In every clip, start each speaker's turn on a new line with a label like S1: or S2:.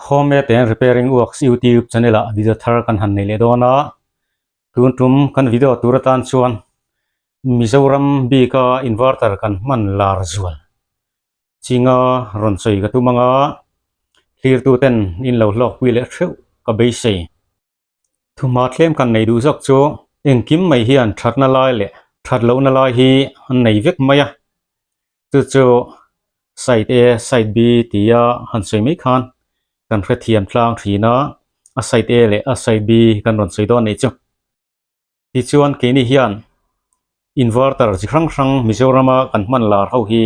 S1: Home and Repairing Works YouTube channel ah video thar kan han nei leh dawn a, tun tum kan video tur atan chuan Mizoram bika inverter kan hman lar zual chinga rawn sawi ka tum anga hlirtu ten in lo hlawkpui leh theuh ka beisei. Thumha thlem kan nei duh zawk chu engkim mai hian thatna lai leh that lohna lai hi an nei vek mai a, chu chu side A side B tia han sawi mai khan kan hrethiam tlang thin a, a side A leh a side B kan rawn sawi dawn a nih chu. Tichuan keini hian inverter chi hrang hrang Mizorama kan hman lar ho hi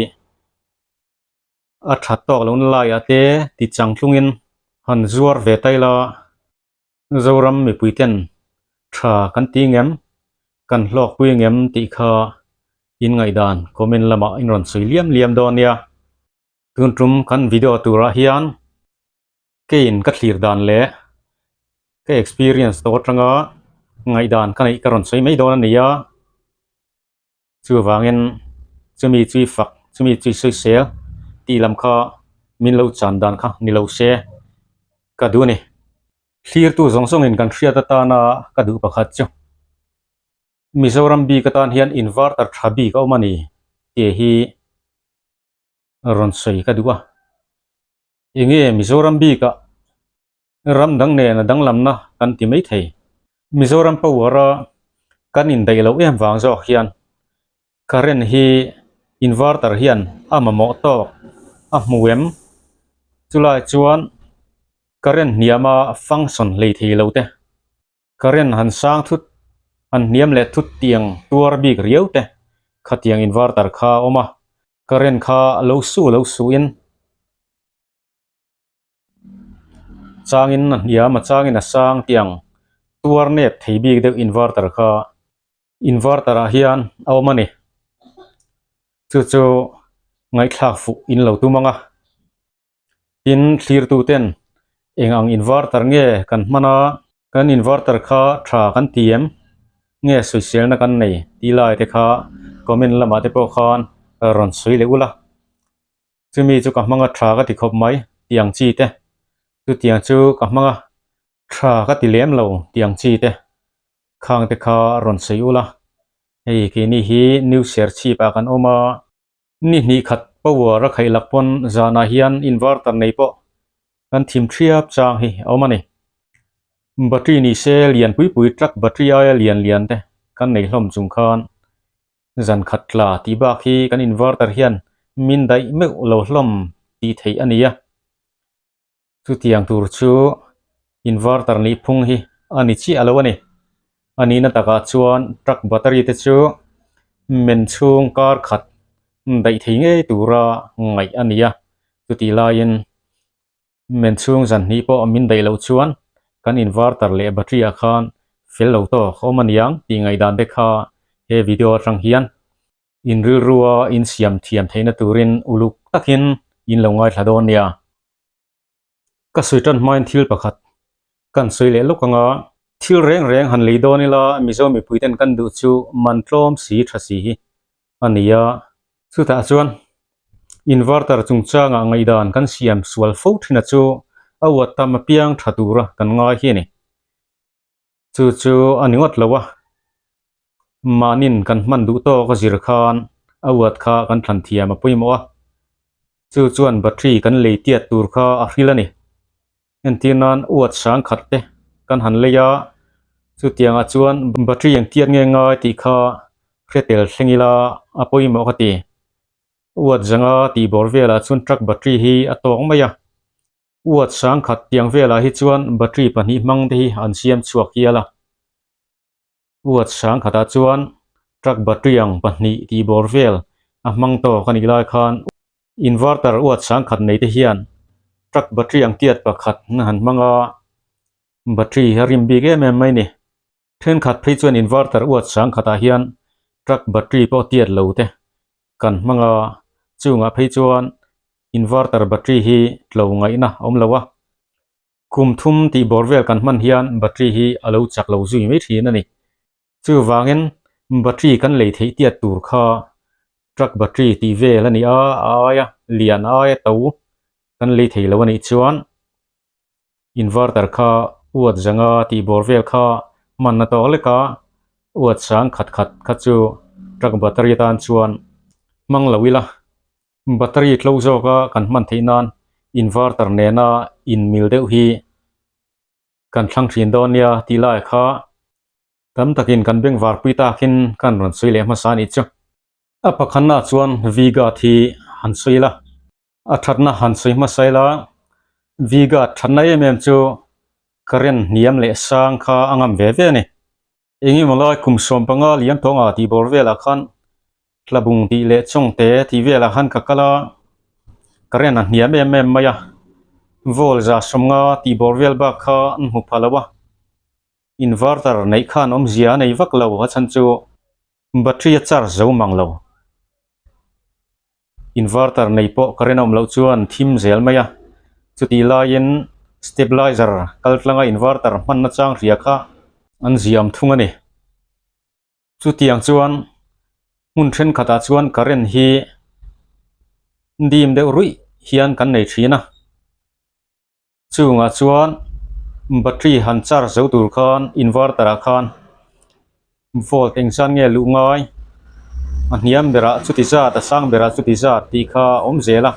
S1: a that tawk lohna laiah te ti chang tlungin han zuar ve ta ila Zoram mipui ten tha kan ti ngem, kan hlawkpui ngem tih kha in ngaihdan comment lamah in rawn sawi liam liam dawn nia. Tun tum kan video turah hian keiin ka thlir dan leh ka experience tawh atanga ngaihdan ka neih ka rawn sawi mai dawn a ni a. Chuvangin chumi chui fak, chumi chui sawisel tih lam kha min lo chan dan kha ni lo se ka duh a ni. Thlirtu zawng zawngin kan hriat atana ka duh pakhat chu Mizoram bik atan hian inverter tha bik a awm a ni tih hi rawn sawi ka duh a. Enge Mizoram bikah Ram dang nen a danglamna kan ti mai thei. Mizoram power a kan indaih loh em vang zawk hian current hi inverter hian a mamawh tawk a hmu em? Chulai chuan current hniama function hlei thei lo te, current han sang thut han hniam leh thut tiang tuar bik riau te khatiang inverter kha a awm a, current kha lo su lo suhin. Changin a hniam a changin a sang tih ang tuar nep thei bik deuh inverter kha inverter ah hian a awm a ni chu chu ngaihthlak fuh in lo tum ang a tin thlir tu ten eng ang inverter nge kan hman a kan inverter kha tha kan ti em nge sawiselna kan nei tih lai te kha comment lamah te pawh khan rawn sawi leh ula. Chumi chu ka hmang a tha ka ti khawp mai tih ang chi te, chutiang chu ka hmang a tha ka ti lem lo tih ang chi te khang te kha rawn sawi ul a, hei keini hi new serchhip ah kan awm a, ni hnih khat power a khaih lak pawn zanah hian inverter nei pawh kan thim thiap chang hi a awm a ni. Battery ni se lian pui pui truck battery aia lian lian te kan nei hlawm chung khan Zan khat tla tih bak hi kan inverter hian min daih meuh lo hlawm tih theih a ni a. Chutiang tur chu inverter nih phung hi a ni chiah lo a ni. A nihna takah chuan truck battery te chu men chhung kar khat daih thei ngei tura ngaih a ni a. Chutih laiin Men chhung zan hnih pawh min daih loh chuan kan inverter leh battery ah khan fel lo tawk a awm a niang tih ngaihdan te kha he video atang hian in rilrua in siam thiam theihna turin uluk takin in lo ngaithla dawn nia. Ka sawi tan hmain thil pakhat kan sawi leh lawk anga thil reng reng han lei dawn ila Mizo mipui ten kan duh chu man tlawm si tha si hi a ni a. Chutah chuan inverter chungchangah ngaihdan kan siam sual fo thin a chu a uat tam apiang tha tura kan ngai hi a ni. Chu chu a ni ngawt lo a, mahnin kan hman duh tawk a zir khan a uat kha kan thlan thiam a pawimawh a, chu chuan battery kan lei tiat tur kha a hril a ni. Entir nan uat sang khat te kan han lei a, chutiangah chuan battery eng tiat nge ngai tih kha hre tel thleng ila a pawimawh ka ti. Uat zanga tih bawr velah chuan truck battery hi a tawk mai a, uat sang khat tiang velah hi chuan battery pahnih hmang te hi an siam chhuak hial a. Uat sang khatah chuan truck battery ang pahnih tih bawr vel a hmang tawk a nih lai khan inverter uat sang khat nei te hian truck battery ang tiat pakhat na han hmang a, battery a rim bik em em mai a ni. Thenkhat phei chuan inverter uat sang khatah hian truck battery pawh tiat lo te kan hmang a, chungah phei chuan inverter battery hi tlo ngaihna a awm lo a. Kum thum tih bawr vel kan hman hian battery hi a lo chak lo zui mai thin a ni. Chuvangin battery kan lei theih tiat tur kha truck battery tih vel a ni a, a aia lian a aia to kan lei thei lo a nih chuan. Inverter kha uat zanga tih bawr vel kha hman a tawk lek a, uat sang khat khat kha chu truck battery atan chuan hmang lo ila. Battery tlo zawka kan hman theih nan inverter nena inmil deuh hi kan thlang thin dawn nia tih lai kha tam takin kan bengvar pui takin kan rawn sawi leh hmasa a nih chu. A pakhatna chuan V-guard hi han sawi ila, a thatna han sawi hmasa ila, V-guard thatna em em chu current hniam leh sang kha a ngam ve ve a ni. Engemaw lai kum 15 liam tawng ah tih bawr velah khan tlabung tih leh chawngte tih velah khan ka kal a, current a hniam em em mai a, volt 150 tih bawr vel bak kha an hmu pha lo a, inverter neih khan awmzia a nei vak lo a chhan chu. Battery a charge zo mang lo. Inverter nei pawh current a awm loh chuan thim zel mai a. Chutih laiin stabilizer kal tlanga inverter hmanna chang hria kha an ziam thung a ni. Chutiang chuan hmun thenkhatah chuan current hi dim deuh ruih hian kan nei thin a. Chungah chuan battery han charge zo tur khan inverter ah khan volt eng zan nge luh ngai a hniam berah chuti zat a sang berah chuti zat tih kha a awm zel a.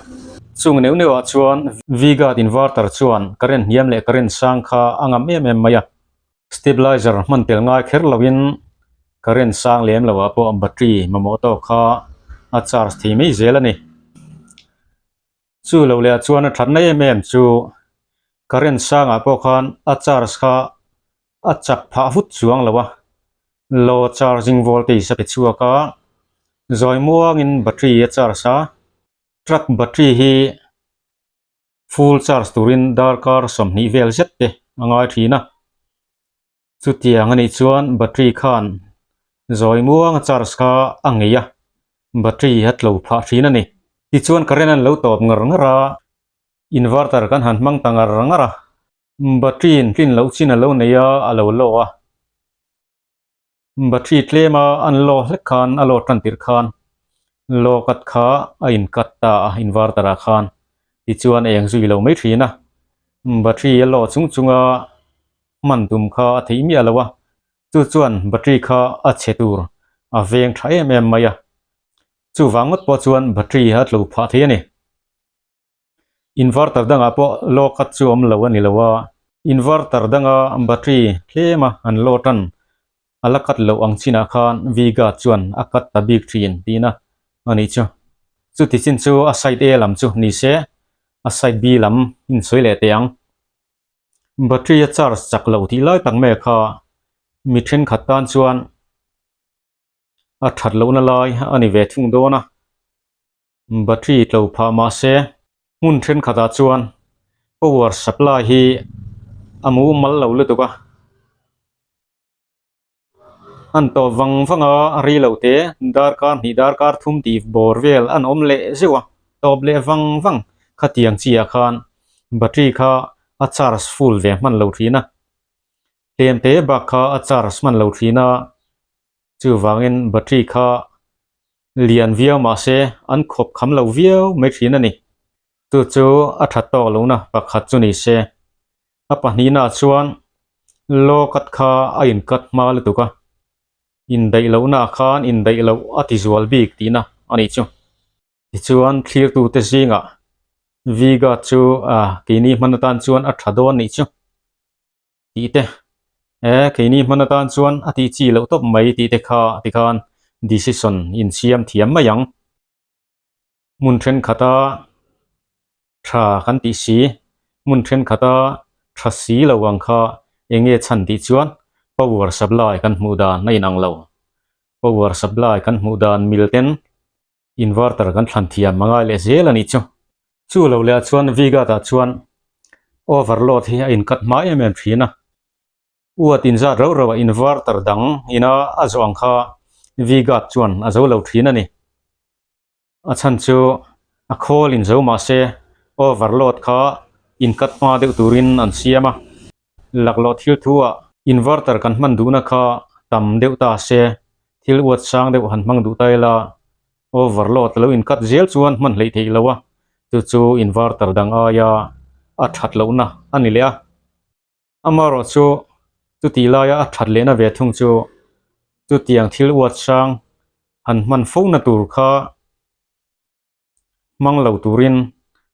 S1: Chung neuh neuh ah chuan V-guard inverter chuan current hniam leh current sang kha a ngam em em mai a. Stabilizer hman tel ngai kher loin current sang lem loh ah pawh battery mamawh tawk kha a charge thei mai zel a ni. Chu lo leh ah chuan a thatna em em chu current sangah pawh khan a charge kha a chak phah vut chuang lo a, low charging voltage a pe chhuak a, zawi muangin battery a charge a, truck battery hi full charge turin darkar 20 vel zet te a ngai thin a. Chutiang a nih chuan battery khan zawi muanga charge kha a ngei a, battery a tlo phah thin a ni. Tichuan current an lo tawp ngar ngar a, inverter kan han hmang ta ngar ngar a, battery in tlin loh chin a lo nei a, a lo low a. Battery tlema an low hlek khan a low tan tirh khan low cut kha a in cut ta a inverter ah khan tichuan a eng zui lo mai thin a, battery a low chung chunga hman tum kha a theih miah lo a, chu chuan battery kha a chhe tur a veng tha em em mai a, chuvang ngawt pawh chuan battery a tlo phah thei a ni. Inverter dangah pawh low cut chu awm lo a ni lo a, inverter danga battery tlema an low tan a la cut loh ang chinah khan V-guard chuan a cut ta bik thin tihna a nih chu. Chuti chin chu a side A lam chu ni se, a side B lam insawi leh teh ang. Battery a charge chak loh tih lai tak mai kha mi thenkhat tan chuan a that lohna lai a ni ve thung dawn a, battery tlo phah mah se hmun thenkhatah chuan power supply hi a mumal lo lutuk a. An tawp vang vang a, a ri lo te, darkar hnih darkar thum tih bawr vel an awm leh zeuh a, tawp leh vang vang khatiang chi ah khan battery kha a charge full ve hman lo thin a, tlem te bak kha a charge hman lo thin a, chuvangin battery kha lian viau mah se an khawp kham lo viau mai thin a ni. Chu chu a that tawk lohna pakhat chu ni se. A pahnihnaah chuan law cut kha a in cut hma lutuk a, indaih lohnaah khan indaih loh a ti zual bik tihna a nih chu. Tichuan thlirtute zingah V-guard chu keini hman atan chuan a tha dawn nih chu tih te, e keini hman atan chuan a tih chi loh tawp mai tih te kha tikhan decision insiam thiam mai ang. Hmun thenkhat a tha kan tih si, hmun thenkhat a tha si lo ang kha eng nge chhan tih chuan power supply kan hmuh dan a inang lo. Power supply kan hmuh dan mil ten inverter kan thlan thiam a ngai leh zel a nih chu. Chu lo leh ah chuan V-guard ah chuan overload hi a incut hma em em thin a. Uat inzat rauh rauh ah inverter dang ina a zawh ang kha V-guard chuan a zo lo thin a ni. A chhan chu a khawl in zo mah se overload kha in cut hma deuh turin an siam a, laklawh thil thu ah inverter kan hman duhna kha tam deuh ta se thil uat sang deuh han hmang duh ta ila overload lo in cut zel chuan hman hleih theih lo a, chu chu inverter dang aia a that lohna a ni leh a. Amaherawhchu chutih laia a that lehna ve thung chu chutiang thil uat hrang han hman fo na tur kha hmang lo turin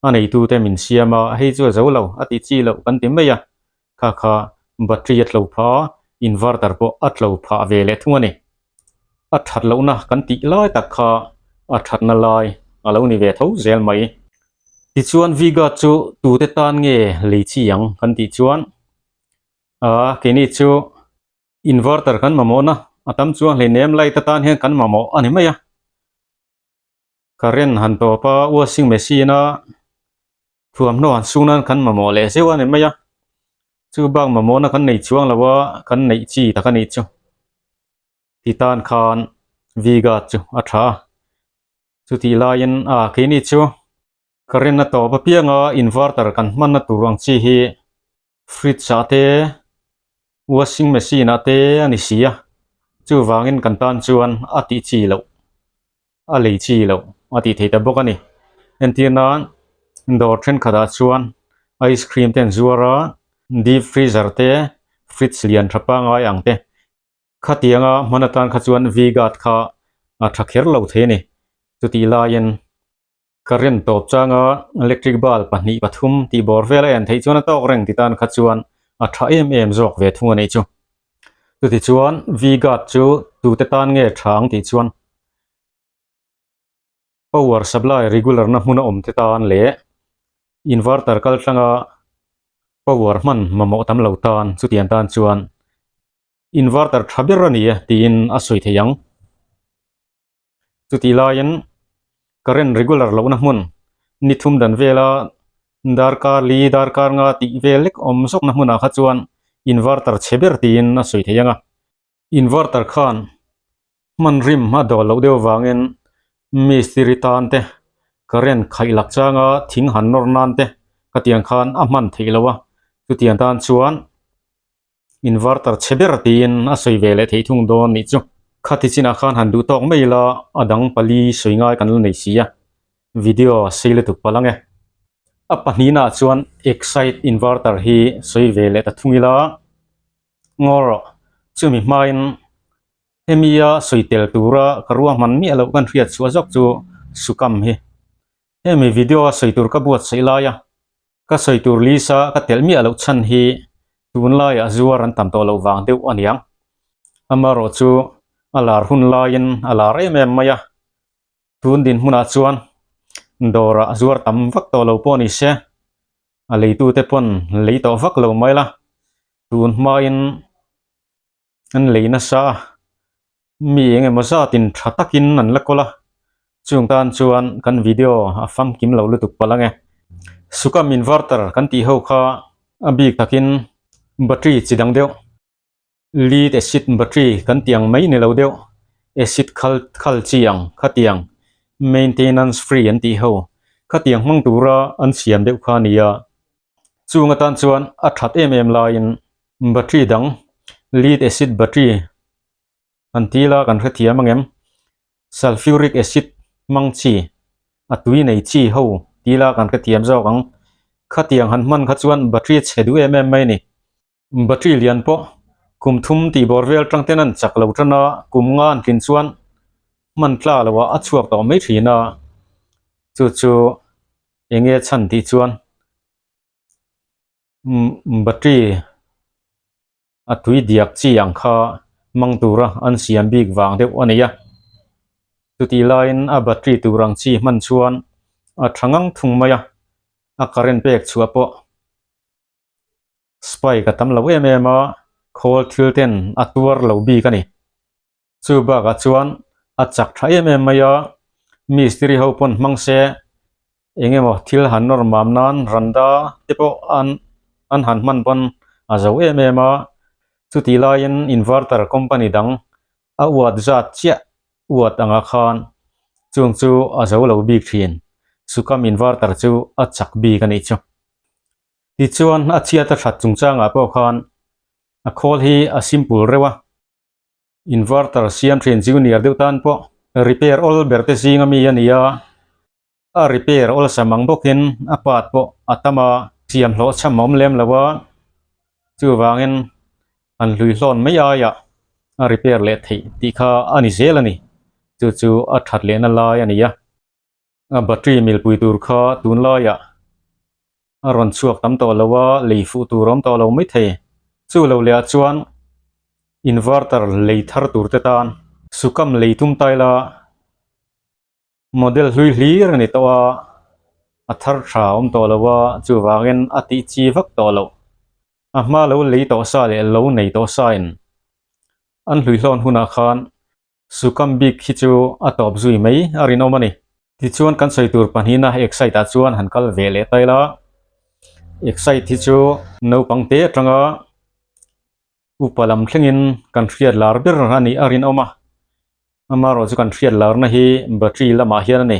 S1: a neitute min siam a, hei chu a zo lo a tih chi loh kan ti mai a, kha kha battery a tlo phah a, inverter pawh a tlo phah ve leh thung a ni. A that lohna kan tih lai tak kha a thatna lai a lo ni ve tho zel mai. Tichuan V-guard chu tute tan nge lei chi ang kan tih chuan aa keini chu inverter kan mamawhna a tam chuang hleinem light atan hian kan mamawh a ni mai a. Current han tawp a washing machine a thuamhnaw han sung nan kan mamawh leh zeuh a ni mai a chu bak mamawhna kan nei chuang lo a kan neih chi tak a nih chu ti tan khan V guard chu a tha a chutih laiin a keini chu current a tawp apianga inverter kan hmanna tur ang chi hi fridge ah te washing machine ah te a ni si a chuvangin kan tan chuan a tih chi loh a lei chi loh a tih theih ta bawk a ni entir nan dawr thenkhat ah chuan ice cream te an zuar a deep freezer te fridge lian tha pangai ang te khatianga hman atan kha chuan V guard kha a tha kher lo thei a ni chutih laiin. Current tawp changa electric bulb pahnih pathum tih bawr vel a en theih chuan a tawk reng ti tan kha chuan a tha em em zawk ve thung a nih chu. Chuti chuan V guard chu tute tan nge tha ang tih chuan power supply regular na hmun a awm te tan leh inverter kal tlanga power hman mamawh tam lo tan chutiang tan chuan inverter tha ber a ni e tiin a sawi thei ang. Chutih laiin current regular lohna hmun ni thum dan vela darkar li darkar nga tih vel lek awm zawkna hmunah kha chuan inverter chhe ber tiin a sawi thei ang a. Inverter khan hman rim a dawl loh deuh avangin mistiri tan te current khaih lak changa thing han nawr nan te khatiang khan a hman theih loh a, chutiang tan chuan Inverter chhe ber tiin a sawi ve leh theih thung dawn nih chu. Khati chinah khan han duh tawk mai ila a dang pali sawi ngai kan la nei si a, video sei lutuk palh ang e. A pahnihnaah chuan Excite inverter hi sawi ve leh ta thung ila, ngaw rawh, chumi hmain hemia sawi tel tura ka ruahman miah loh kan hriat chhuah zawk chu Sukam hi. Hemi video a sawi tur ka buatsaih lai a. Ka sawi tur list a ka telh miah loh chhan hi tunlaiah zuar an tam tawh loh vang deuh a niang. Amaherawh chu a lar hun laiin a lar em em mai a, tun dinhmunah chuan dawrah zuar tam vak tawh lo pawh ni se, a leitute pawn lei tawh vak lo mai la, tun hmain an lei nasa a, mi eng emaw zatin tha takin an la kawl a, chung tan chuan kan video a famkim lo lutuk palh ang e. Sukam inverter kan tih ho kha a bik takin battery chi dang deuh, lead acid battery kan tih ang mai ni lo deuh, acid khal khal chi ang khatiang maintenance free an tih ho khatiang hmang tura an siam deuh kha a ni a, chung atan chuan a that em em laiin Battery dang, lead acid battery an ti ila kan hrethiam ang em? Sulfuric acid hmang chi, a tui nei chi ho ti ila kan hrethiam zawk ang. Khatiang han hman kha chuan battery a chhe duh em em mai a ni. Battery lian pawh kum thum tih bawr vel tang ten an chak lo tan a, kum nga an tlin chuan hman tla lo ah a chhuak tawh mai thin a, chu chu eng nge chhan tih chuan Battery a tui diak chi ang kha hmang tura an siam bik vang deuh a ni a, chutih laiin a battery tur ang chi hman chuan a tha ngang thung mai a, a current pek chhuah pawh spike a tam lo em em a, khawl thil ten a tuar lo bik a ni. Chu bakah chuan a chak tha em em mai a, mistiri ho pawn hmang se eng emaw thil han nawr mam nan randa te pawh an an han hman pawn a zo em em a, chutih laiin inverter company dang a uat zat chiah uat angah khan chung chu a zo lo bik thin, Sukam inverter chu a chak bik a nih chu. Tichuan a chhiat a that chungchangah pawh khan a khawl hi a simple reuh a. Inverter siam thin junior deuh tan pawh repair awl ber te zing ami a ni a, a repair awlsam ang bawkin a part pawh a tam a, siam hlawh chham a awm lem lo a, Chuvangin an hlui hlawn mai aiah a repair leh theih tih kha a ni zel a ni. Chu chu a that lehna lai a ni a. A battery milpui tur kha tunlaiah a rawn chhuak tam tawh lo a, lei fuh tur a awm tawh lo mai thei. Chu lo leh ah chuan inverter lei thar tur te tan sukam lei tum tai la model hlui hlir a ni tawh a, a thar tha a awm tawh lo a, chuvangin a tih chi vak tawh loh. A hma lo lei tawh sa leh lo nei tawh sa in an hlui hlawn hunah khan Sukam bik hi chu a tawp zui mai a rinawm a ni. Tichuan kan sawi tur pahnihna Excite ah chuan han kal ve leh ta ila. Excite hi chu naupang te atanga upa lam thlengin kan hriat lar ber a nih a rinawm a. Amaherawh chu kan hriat larna hi battery lamah hian a ni.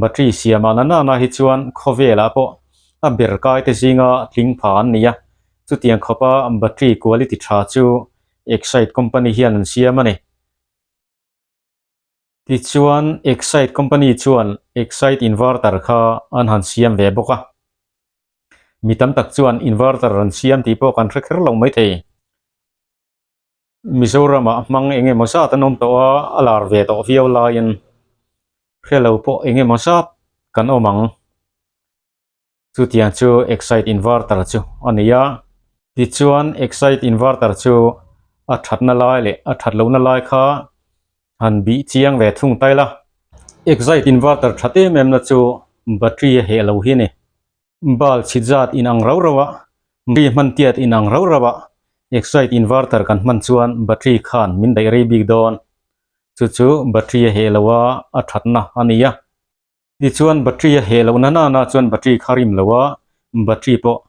S1: Battery siamah na nana hi chuan khawvelah pawh a ber kai te zinga tling pha an ni a. Chutiang khawpa battery quality tha chu Exide company hian an siam a ni. Tichuan Exide company chuan Exide inverter kha an han siam ve bawk a. Mi tam tak chuan inverter an siam tih pawh kan hre kher lo maithei. Mizoramah hmang eng emaw zat an awm tawh a, a lar ve tawh viau laiin hre lo pawh eng emaw zat kan awm ang. Chutiang chu excite inverter chu a ni a. Tichuan excite inverter chu a thatna lai leh a that lohna lai kha han bih chiang ve thung ta ila. Excite inverter that em em na chu battery a heh lo hi a ni. Bulb chhit zat inang rau rau a, battery hman tiat inang rau rau a, excite inverter kan hman chuan battery khan min daih rei bik dawn. Chu chu battery a heh lo a, a thatna a ni a. Tichuan battery a heh loh na nana chuan battery kha rim lo a, battery pawh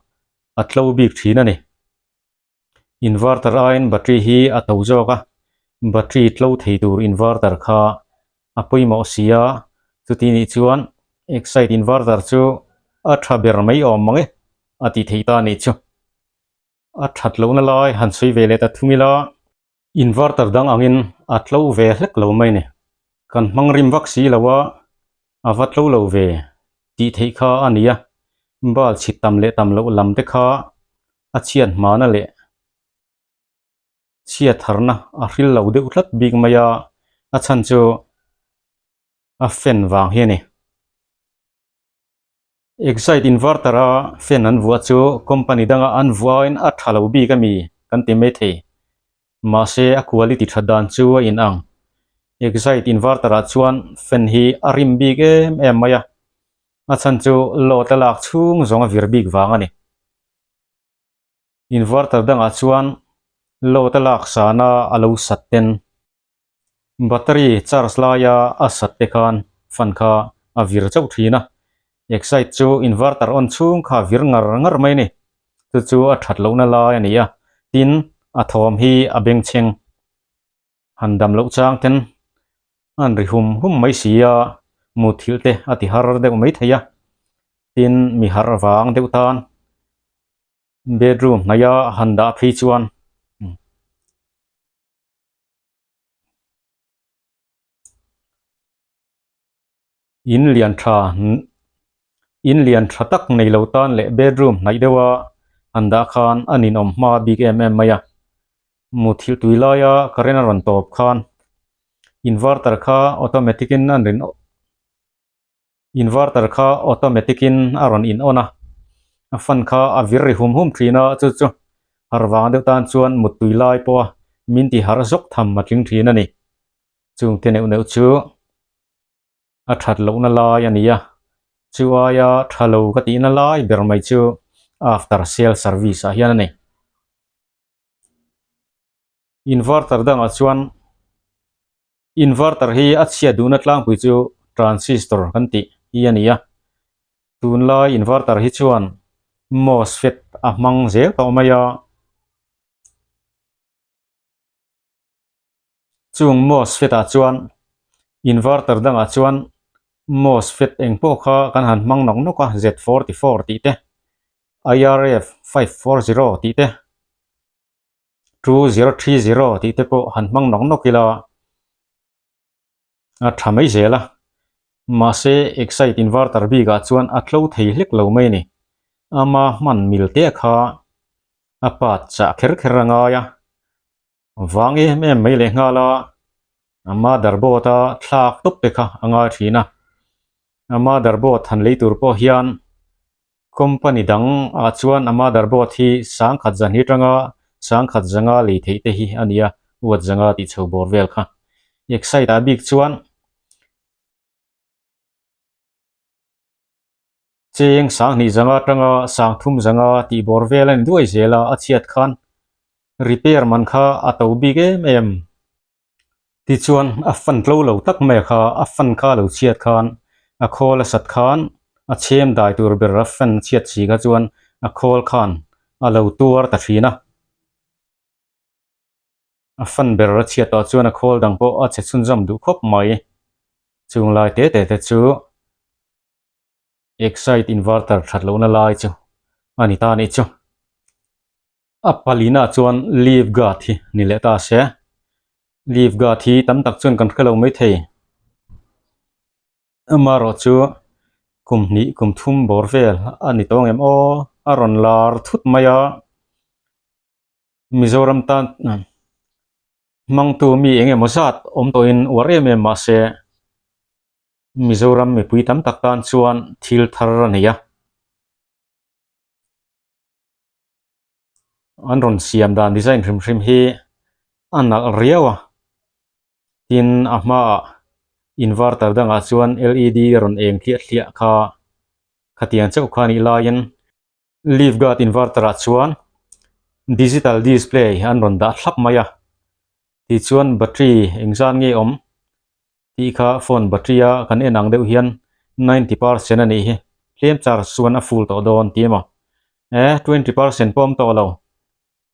S1: a tlo bik thin a ni. Inverter aiin battery hi a to zawk a, battery tlo thei tur inverter kha a pawimawh si a, chuti nih chuan excite inverter chu a tha ber mai awm mang e a tih theih ta a nih chu. A that lohna lai han sawi ve leh ta thung ila. Inverter dang angin a tlo ve hlek lo mai ni. Kan hmang rim vak si lo a, a va tlo lo ve tih theih kha a ni a, bal chhit tam leh tam loh lam te kha a chhiat hmana leh chhiat harna a hril lo deuh tlat bik mai a, a chhan chu a fan vang hi a ni. Excite inverter a fan an vuah chu company danga an vuahin a tha lo bik a mi kan ti mai thei. Mahse a quality that dan chu a in ang. Excite inverter ah chuan fan hi a rim bik em em mai a, a chhan chu load a lak chhung zawng a vir bik vang a ni. Inverter dangah chuan load a lak sana a lo sat ten. Battery charge laia a sat te khan fan kha a vir chauh thin a, excite chu inverter on chhung kha a vir ngar ngar mai a ni, chu chu a that lohna lai a ni a, tin a thawm hi a bengchheng han dam loh chang ten an ri hum hum mai si a, muthilh te a ti har deuh mai thei a, tin mi harh vang deuh tan. Bedroom hnaia han dah phei chuan. In lian tha in lian tha tak nei lo tan leh bedroom hnaih deuh a an dah khan a ninawm hma bik em em mai a muthilh tui laia current a rawn tawp khan inverter kha automatic in an rin Inverter kha automatic in a rawn in on a, a fan kha a vir ri hum hum thin a, chu chu harh vang deuh tan chuan muttui lai pawh a min ti harh zawk tham a tling thin a ni. Chung te neuh neuh chu a that lohna lai a ni a, chu aia tha lo ka tihna lai ber mai chu after sale service ah hian a ni. Inverter dangah chuan. Inverter hi a chhiat duhna tlangpui chu transistor kan tih hi a ni a, tunlai inverter hi chuan MOSFET a hmang zel tawh mai a, chung MOSFET ah chuan inverter dangah chuan MOSFET eng pawh kha kan han hmang nawk nawk a Z44 tih te IRF 540 tih te. 2030 tih te pawh han hmang nawk nawk ila a tha mai zel a mahse excite inverter bik ah chuan a tlo thei hlek lo mai a ni ama hman mil te kha A part chah kher kher a ngai a, vang em em mai leh nghal a, a motherboard a thlak tawp te kha a ngai thin a. A motherboard han lei tur pawh hian company dang ah chuan a motherboard hi sangkhat zan hi atanga sangkhat zanga lei theih te hi a ni a, uat zanga tih chho bawr vel kha. Excite ah bik chuan Cheng sanghnih zanga atanga sangthum zanga tih bawr vel a ni duai zel a, a chhiat khan repair man kha a to bik em em. Tichuan a fan tlo lo tak mai kha a fan kha lo chhiat khan a khawl a sat khan a chhem dai tur ber a fan chhiat si kha chuan a khawl khan a lo tuar ta thin a. A fan ber a chhiat tawh chuan a khawl dang pawh a chhe chhunzawm duh khawp mai. Chung lai te te te chu Excite inverter that lohna lai chu a ni ta anih chu. A palina chuan leaf guard hi ni leh ta se. Leaf guard hi tam tak chuan kan hre lo mai thei. Amaherawh chu kum hnih kum thum bawr vel a ni tawng em aw a rawn lar thut mai a. Mizoram tan hmangtu mi eng emaw zat awm tawhin uar em em mahse Mizoram mipui tam tak tan chuan thil thar a nei a. An rawn siam dan design hrim hrim hi a nalh riau a tin a hmaah inverter dangah chuan L E D rawn eng thliah thliah kha khatiang chauh kha a nih laiin leaf guard inverter ah chuan digital display an rawn dah thlap mai a tichuan battery engzat nge awm tih kha phone battery a kan en ang deuh hian 90% a nih hi tlem charge chuan a full tawh dawn tih emaw eh 20% pawh a awm tawh lo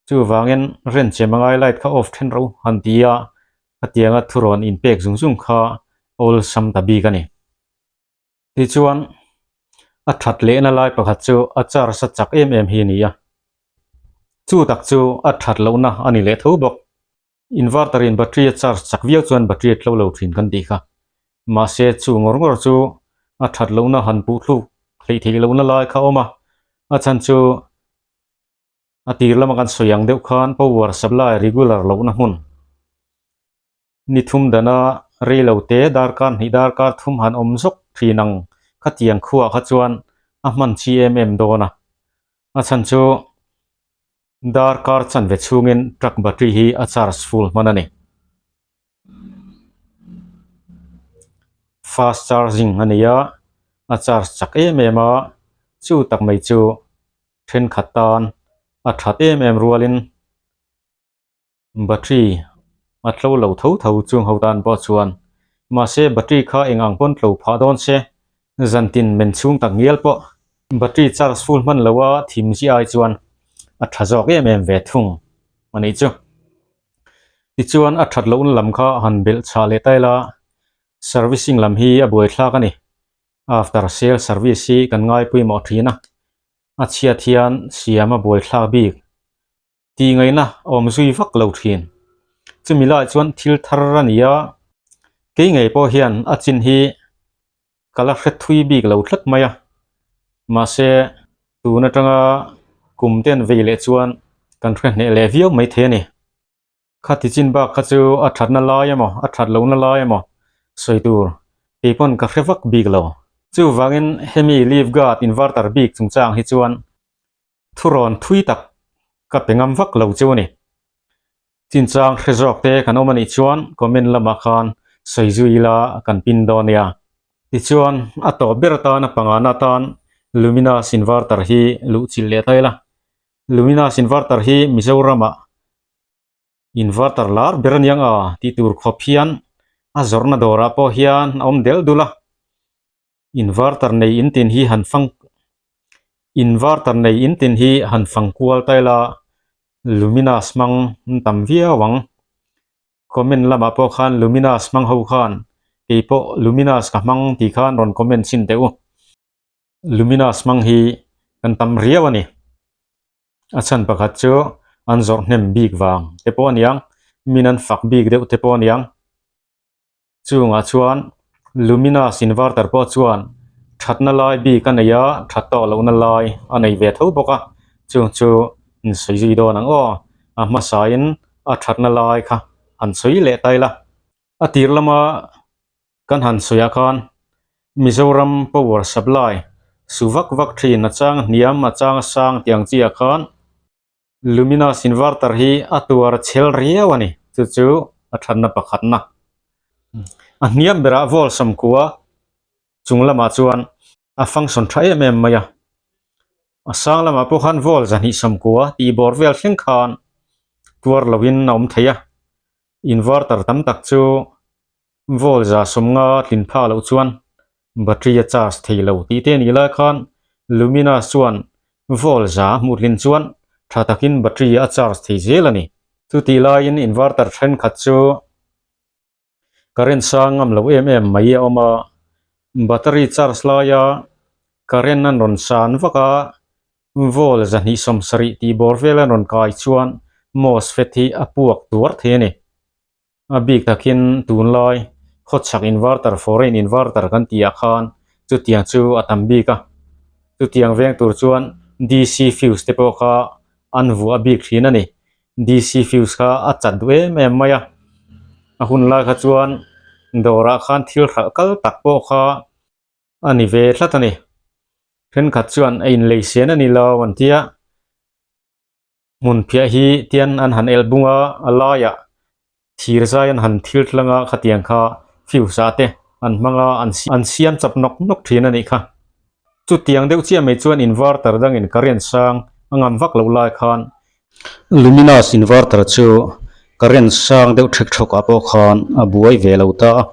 S1: chuvangin renchem a ngai light kha off then ro han ti a khatianga thurawn inpek zung zung kha awlsam ta bik a ni. Tichuan a that lehna lai pakhat chu a charge a chak em em hi a ni a chu tak chu a that lohna a ni leh tho bawk. Inverter in battery a charge chak viau chuan battery a tlo lo thin kan tih kha. Mahse chu ngawr ngawr chu a that lohna han puh thluk hleih theih lohna lai kha a awm a, a chhan chu a tir lama kan sawi ang deuh khan power supply regular lohna hmun ni thum dana rei lo te darkar hnih darkar thum han awm zawk thin ang khatiang khuaah kha chuan a hman chi em em dawn a, a chhan chu Darkar chanve chhungin truck battery hi a charge full hman a ni. Fast charging a ni a, a charge chak em em a, chu tak mai chu thenkhat tan a that em em rualin battery a tlo lo tho tho chung ho tan pawh chuan mahse battery kha eng ang pawn tlo phah dawn se zantin men chhung tak ngial pawh battery charge full hman lo a thim zia ai chuan a tha zawk em em ve thung a nih chu. Tichuan a that lohna lam kha han belh chhah leh ta ila servicing lam hi a buaithlak a ni. After sale service hi kan ngai pawimawh thin a, a chhiat hian siam a buaithlak bik. Tih ngaihna a awm zui vak lo thin. Chumi lai chuan thil thar a ni a, kei ngei pawh hian a chin hi ka la hre thui bik lo tlat mai a. Mahse, tun atanga kum te an vei leh chuan kan hre hneh leh viau mai thei a ni. Khati chin bak kha chu a thatna lai emaw, a that lohna lai emaw sawi tur kei pawn ka hre vak bik lo. Chuvangin hemi leaf guard inverter bik chungchang hi chuan thurawn thui tak ka pe ngam vak lo chu a ni. Chinchang hre zawk te kan awm a nih chuan comment lamah khan sawi zui ila kan pin dawn nia. Tichuan a tawp ber atan a pangana atan Luminous inverter hi luh chilh leh ta ila. Luminous inverter hi Mizoramah inverter lar ber aniang a tih tur khawp hian a zawrhna dawrah pawh hian a awm del dul a inverter nei in tin hi han fang inverter nei in tin hi han fang kual ta ila Luminous hmang an tam viau ang comment lamah pawh khan Luminous hmang ho khan keipawh Luminous ka hmang tih khan rawn comment chhin teh u. Luminous hmang hi kan tam riau a ni. A chhan pakhat chu an zawrh hnem bik vang te pawh a niang, min an fak bik deuh te pawh a niang. Chungah chuan Luminous inverter pawh chuan thatna lai bik a nei a, that tawh lohna lai a nei ve tho bawk a, chung chu. In sawi zui dawn ang aw. A hmasain a thatna lai kha han sawi leh ta ila. A tir lama kan han sawiah khan Mizoram power supply su vak vak thin a chang hniam a chang sang tih ang chiah khan Luminous inverter hi a tuar chhel riau a ni. Chu chu a thatna pakhatna. A hniam berah volt sawmkua chung lamah chuan a function tha em em mai a. A sang lamah pawh khan volt zahnih sawmkua tih bawr vel thleng khan tuar loin a awm thei a. Inverter tam tak chu volt za sawmnga tlin phak loh chuan battery a charge thei lo tih te a nih lai khan Luminous chuan volt za a hmuh tlin chuan tha takin battery a charge thei zel a ni. Chutih laiin inverter thenkhat chu current sang ngam lo em em mai a awm a, battery charge laia current an rawn san vak a, volt 270 tih bawr vel an rawn kai chuan MOSFET hi a puak tuar thei a ni. A bik takin tunlai khawchhak inverter foreign inverter kan tih ah khan chutiang chu a tam bik a, chutiang veng tur chuan DC fuse te pawh kha an vuah bik thin a ni. DC fuse kha a chat duh em em mai a, a hun lai kha chuan dawrah khan thil hralh kal tak pawh kha a ni ve tlat a ni. Thenkhat chuan a inlei sen a ni lo an ti a, hmun phiah hi tian an han el bung a, a laiah thir zai an han thil tlang a khatiang kha fuse ah te an hmang a an siam chap nawk nawk thin a nih kha. Chutiang deuh chiah mai chuan inverter dangin current sang a ngam vak loh lai khan Luminous inverter chu current sang deuh thek thawk ah pawh khan a buai ve lo ta a,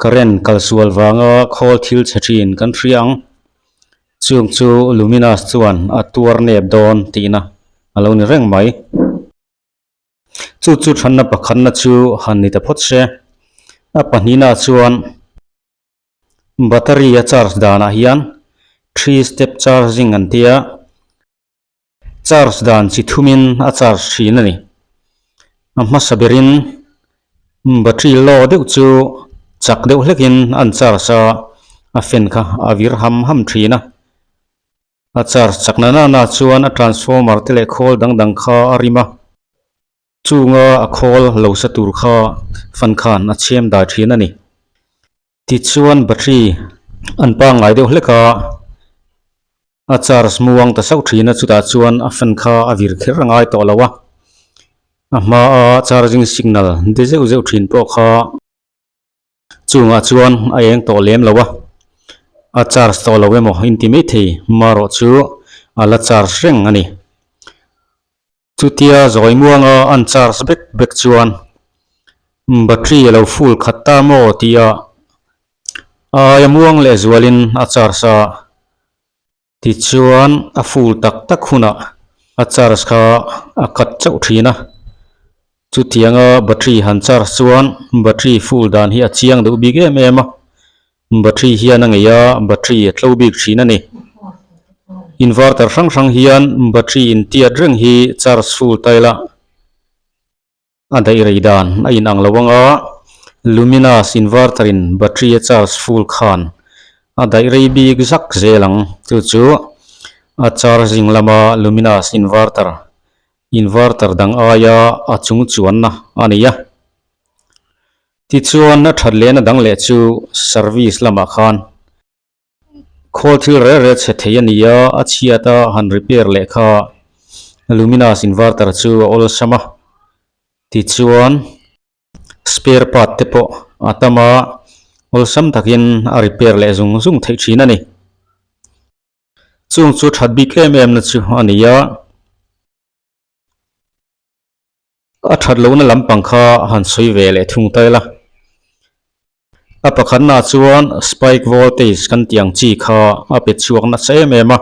S1: current kal sual vanga khawl thil chhe thin kan hria ang. Chung chu Luminous chuan a tuar nep dawn tihna a lo ni reng mai. Chu chu thanna pakhatna chu han ni ta phawt se. A pahnihna chuan battery a charge danah hian three step charging an ti a, charge dan chi thumin a charge thin a ni. A hmasa berin battery low deuh chu chak deuh hlekin an charge a, a fan kha a vir ham ham thin a. A charge chak na na na chuan a transformer te leh khawl dang dang kha a rim a, chunga a khawl lo sa tur kha fan khan a chhem dai thin a ni. Tichuan battery an pangngai deuh hlek a, a charge muang ta sauh thin a, chutah chuan a fan kha a vir kher a ngai tawh lo a, a hmaa charging signal de zeuh zeuh thin pawh kha Chungah chuan a eng tawh lem lo a, a charge tawh lo emaw inti maithei marawh chu a la charge reng a ni. Chutia zawi muanga an charge bek bek chuan battery a lo full khat ta maw tia a aia muang leh zualin a charge a. Tichuan a full tak tak hunah a charge kha a cut chauh thin a, chutianga battery han charge chuan battery full dan hi a chiang deuh bik em em a, battery hian a ngei a, battery a tlo bik thin a ni. Inverter hrang hrang hian battery intiat reng hi charge full ta ila. A daih rei dan a inang lo ang a, Luminous inverter in battery a charge full khan a daih rei bik zak zel ang. Chu chu a charging lama Luminous inverter inverter dang aia a chung chuanna a ni a. Tichuan a that lehna dang leh chu service lamah khan Khawl thil rel rel chhe thei a ni a, a chhiat a han repair leh kha Luminous inverter chu a awlsam a, tichuan spare part te pawh a tam a, awlsam takin a repair leh zung zung theih thin a ni. Chung chu that bik em em na chu a ni a. A that lohna lampang kha han sawi ve leh thung ta ila. A pakhatnaah chuan spike voltage kan tih ang chi kha a pe chhuak nasa em em a,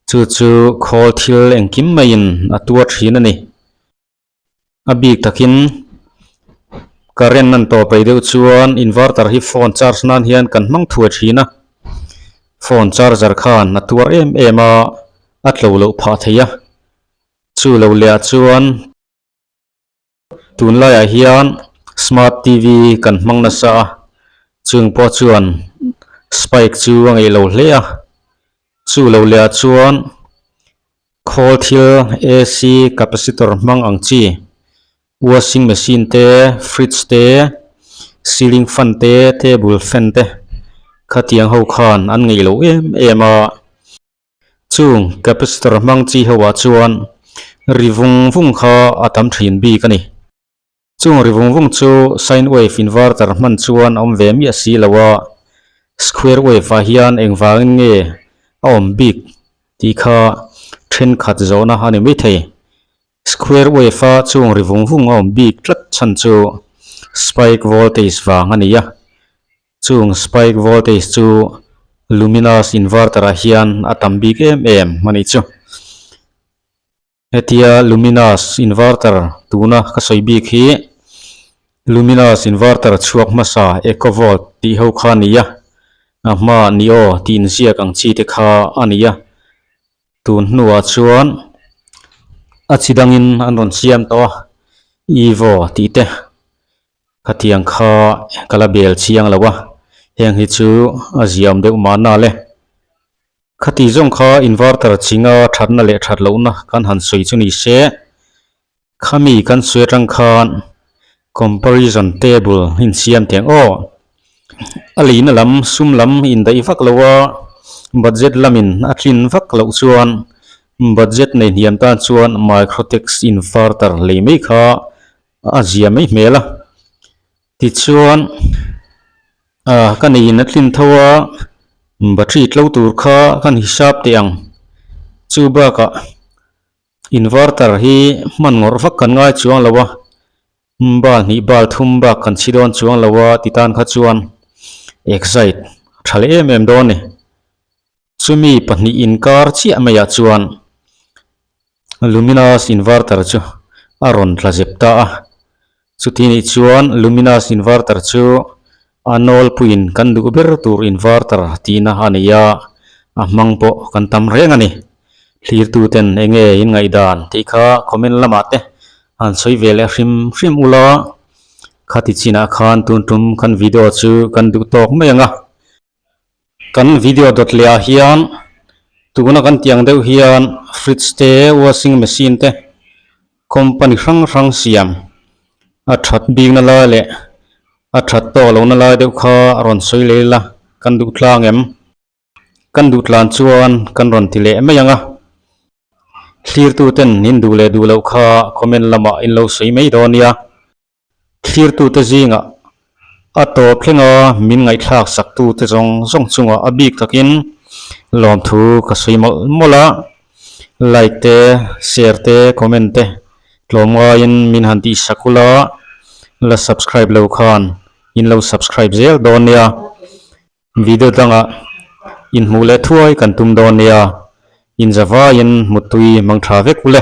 S1: chu chu khawl thil engkim maiin a tuar thin a ni. A bik takin current an tawp rei deuh chuan inverter hi phone charge nan hian kan hmang thuai thin a, phone charger khan a tuar em em a, a tlo loh phah thei a. Chu lo leh ah chuan tunlaiah hian smart T_V kan hmang nasa a, chung pawh chuan spike chu a ngeih lo hle a, chu lo leh ah chuan Khawl thil AC capacitor hmang ang chi washing machine te fridge te ceiling fan te table fan te khatiang ho khan an ngeih loh em em a. Chung capacitor hmang chi ho ah chuan ri vung vung kha a tam thin bik a ni. Chung ri vung vung chu sine wave inverter hman chuan a awm ve miah si lo a, square wave ah hian engvangin nge a awm bik tih kha thenkhat zawhna a ni mai thei. Square wave a chung ri vung vung a awm bik tlat chhan chu spike voltage vang a ni a, chung spike voltage chu luminous inverter ah hian a tam bik em em a nih chu. Hetia Luminous inverter tuna ka sawi bik hi Luminous inverter chhuak hmasa EcoVolt tih ho kha a ni a, a hma Neo tih inziak ang chi te kha a ni a, tun hnuah chuan a chi dangin an rawn siam tawh a, Evo tih te khatiang kha ka la bel chiang lo a, heng hi chu a ziam deuh mahna le. Khati zawng kha inverter chinga thatna leh that lohna kan han sawi chu ni se, khami kan sawi atang khan comparison table insiam teh ang aw. A leina lam sum lam indaih vak lo a, budget lamin a tlin vak loh chuan budget nei hniam tan chuan microtex inverter lei mai kha a zia mai hmel a. Tichuan ah ka neiin a tlin tho a, battery tlo tur kha kan hisap teh ang. Chu bakah inverter hi hman ngawrh vak kan ngai chuang lo a, bal hnih bal thum bak kan chhi dawn chuang lo a ti tan kha chuan excite a tha leh em em dawn a ni. Chumi pahnih inkar chiah maiah chuan Luminous inverter chu a rawn tla zep ta a, chuti nih chuan Luminous inverter chu a nawlpuiin kan duh ber tur inverter tihna a nei a, a hmang pawh kan tam reng a ni. Thlirtuten eng nge in ngaihdan tih kha comment lamah te han sawi ve leh hrim hrim ula, khati chinah khan tun tum kan video chu kan duh tawk mai ang a. Kan video dawt leh ah hian tuna kan tih ang deuh hian fridge te washing machine te company hrang hrang siam a that bikna lai leh a that tawk lohna lai deuh kha a rawn sawi leh ila kan duh tlang em kan duh tlan chuan kan rawn ti leh mai ang a thlirtu ten in duh leh duh loh kha comment lamah in lo sawi mai dawn nia. Thlirtute zingah a tawp thlenga min ngaihthlak saktute zawng zawng chungah a bik takin lawmthu ka sawi mawlh mawlh a, like te, share te, comment te tlawm ngaiin min han tihsak ula, la subscribe lo khan in lo subscribe zel dawn nia. Video dangah inhmuh leh thuai kan tum dawn nia, inzavaiin muttui hmang tha vek ule.